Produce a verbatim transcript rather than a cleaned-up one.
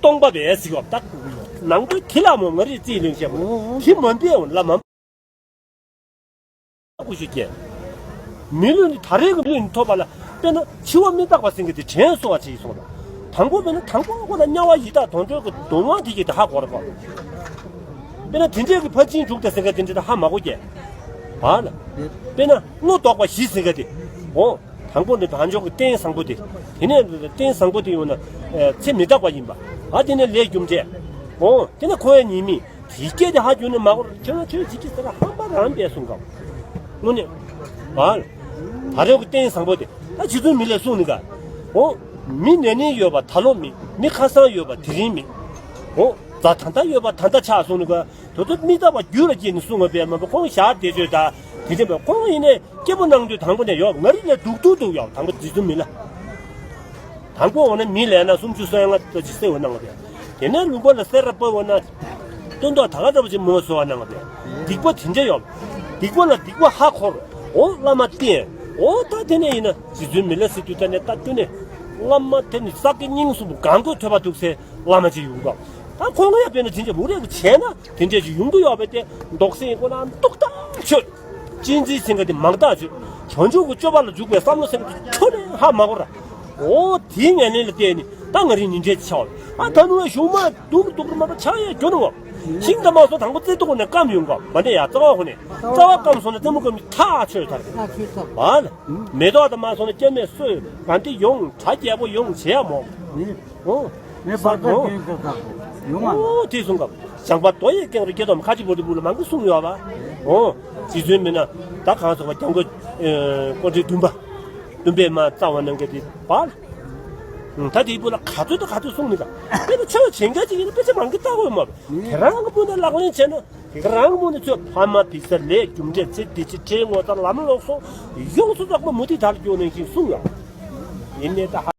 སྟོང་པ་བས་ཟིག་ཡོད་ད། ནང་པའི་ཁྱི་ལ་མོ་ང་རེ་རྩིས་ལེན་བྱས་མོ་ཁྱི་མོན་པའི་འོང་ལ་མ། ཀུ་ཤུ་སྐྱེ། མི་ལུས་ནི་ད་རེས་ཀྱི་ལུས་ནི་ཐོབ་པ་ལ། དཔེར་ན་འཆི་བ་མི་རྟག་པ་ཟེར་མཁན་དེ་དྲན་གསོ་བ་བྱེད་ཀྱི་སོང་ལ། དང་པོ་དཔེར་ན་དང་པོ་ཁོ་ལ་དམྱལ་བ་ཡི་དྭགས་དོན་གྲུབ་ཀྱི་སྡུག་བསྔལ་དེ་གྱིས་ད་ཧ་གོ་ར་གོ། དཔེར་ན་དེ་འདྲས་ཀྱི་ཕར་ཕྱིན་དྲུག་དེ་ཟེར་མཁན་དེ་འདྲས་ད་ཧ་མ་གོ་སྐྱེ། བ་ལ། དཔེར་ན་བློ་ལྡོག་པ་བཞི་ཟེར་མཁན་དེ། འོ། དང་པོ་ནི་བྱང་ཕྱོགས་ཀྱི་རྟེན་བཟང་པོ་དེ། དེ་ནས་རྟེན་བཟང་པོ་དེ་ཡོང་ན། ཚེ་མི་རྟག་པ་ཡིན་པ། ཨ་དེ་ནས་ལས་རྒྱུ་འབྲས། འོ་དེ་ནས་འཁོར་བའི་ཉེས་དམིགས། དེ་སྐད་དེ་ཧ་གྱོན་ནས་མ་གོ་ཁྱོད་ན་ཁྱོད་ཅིག་ཅིག་ཟེར་ཧམ་པ་རང་པས་གསུང་གམ། དངོས་གནས། ཨ། ད་རེས་ཀྱི་རྟེན་བཟང་པོ་དེ་ད་རྗེ་བཙུན་མི་ལས་གསུངས་ནི་ག། འོ། མི་ན་ནིང་ཡོད་པ་ད་ལོ་མེད། མི་ཁ་སང་ཡོད་པ་དེ་རིང་མེད། འོ། ད་ད་ལྟ་ཡོད་པ་ད་ལྟ་ཆགས་གསུངས་ནི་ག། དོ་དོ་མི་རྟག་པ་རྒྱུད་ལ་སྐྱེས་ནས་གསུངས་པ་པས་མ་པ་ཁོང་ཞག་བདེ་སྤྱོད་ད་དེ་འདྲ་པས་ཁོང་ཡིན་ནས་སྐྱེ་བོ་སྣང་དུས་དང་པོ་ནས་ཡོད་ང་རིགས་ལས་སྡུག་སྡུག་སྡུག་ཡོད་དང་པོ་རྗེ་བཙུན་མི་ལ། དང་པོ་འོ་ན་མི་ལས་ན་སུམ་ཅུ་སོ་ལྔ་ཙམ་ཅིག་གསལ་བ་གནང་བ་དེ། དེ་ནས་ལུང་པ་ལ་སེར་ར་སྤོ་བ་ན། སྟོན་ཐོག་ད་ག་འདྲ་པོ་ཅིག་མོ་བཟོ་བ་གནང་བ་དེ། སྡིག་པ་དེ་འདྲ་ཡོད། སྡིག་པ་ལ་སྡིག་པ་ཧ་འཁོར། འོ་བླ་མ་བསྟེན། འོ་ད་དེ་ནས་ཡིན་ན་རྗེ་བཙུན་མི་ལ་སི་ཏུ་ད་ནས་ད་ཏུ་ནས། བླ་མ་དེ་ནི་ས་དགེ་རྙིང་གསུམ་གང་དགོས་ཐོས་པ་འདུག་སའི་བླ་མ་ཅིག་ཡོང་གོ། ད་ཁོང་ཡང་དཔེར་ན་དེ་འདྲ་མུ་རེ་བྱས་ན་དེ་འདྲ་ཅིག་ཡོང་གི་ཡོད་པས་ཏེ་འདོགས་སེ་ཡིན་ཁོ་ན་འདུག་ད་ཆོད། གཅེས་འཛིན་ཟེར་མཁན་དེ་མང་དག་བརྗོད། བྱང་ཆུབ་ཀྱི་སྤྱོད་པ་ལ་འཇུག་པའི་བསམ་བློ་ཟེར་མཁན་དེ་ཁྱོན་ནས་ཧ་མ་གོ་ར། འོ་དེའི་ངན་ལན་ལ་བལྟས་ནས་ད་ང་རིགས་ཉིན་བྱེད་ཀྱི་ཆ་བ་ཨ་ད་ནུ་བའི་གཞུང་མ་སྡུག་སྡུག་མ་པ་ཆགས་ཡས་གྱོན་འོ། ཤིང་དང་མ་སོང་དང་པོ་རྩེ་ཏོག་ནས་སྐམ་ཡོང་གོ་མ་འདྲ་ཡ་རྩ་བ་ཁོ་ནས་རྩ་བ་སྐམ་སོང་ན་རྩེ་མོ་སྐམ་ཐག་ཆོད་ཐར་གི་ཨ་ལ། མེ་ཏོག་དང་མ་སོང་ན་སྐྱ་མེད་སོས་ག་འདི་ཡོང་གྲ་རྒྱས་པོ་ཡོང་བྱེད་ཡ་མོ། ཨོ། ངས་བར་ཐག་ཅན་ཁྱོད་བསགས་པ་ཡོང་བ། ཨོ་དེ་གསུང་སྐབས་བྱང་པ་རྡོ་ཡི་སྐེང་རུ་སྐྱེ་སྟོབས་ཁ་ཅིག་བོ་དེ་བུ་ལ་མང་གི་གསུང་ཡོད་བ། ཨོ། རྗེ་བཙུན་མི་ན་ད་གང་སོགས་པ་རྒྱང་གོ། ཀོ་ཁྲི་བདུན་པ། བདུན་པའི་མ་རྩ་བ་གནང་མཁན་དེ་བ། ད་དེའི་བུ་ལ་ག་ཚོད་དང་ག་ཚོད་གསུང་ནི་ག། དཔེར་ན་ཆོས་བྱེད་མཁན་ཅིག་ཡིན་ན་དཔེ་ཆ་མང་གི་ལྟ་དགོས་མ་རེད། དེ་རང་གི་བུ་ན་ལག་ལེན་བྱས་ན། དེ་ག་རང་གི་ངོས་ནས་ཚོས་ཕ་མ་བི་ས་ལས་རྒྱུ་འབྲས་ཚེ་འདི་ཕྱི་ཁྲེལ་ངོ་ཚ་ལམ་ལོག་སོགས་ཡོངས་སུ་རྫོགས་པ་མུ་ཏིག་དར་རྒྱུ་ནང་བཞིན་གསུངས་ཡོད། ཡིན་ནའི་ད་ཧ།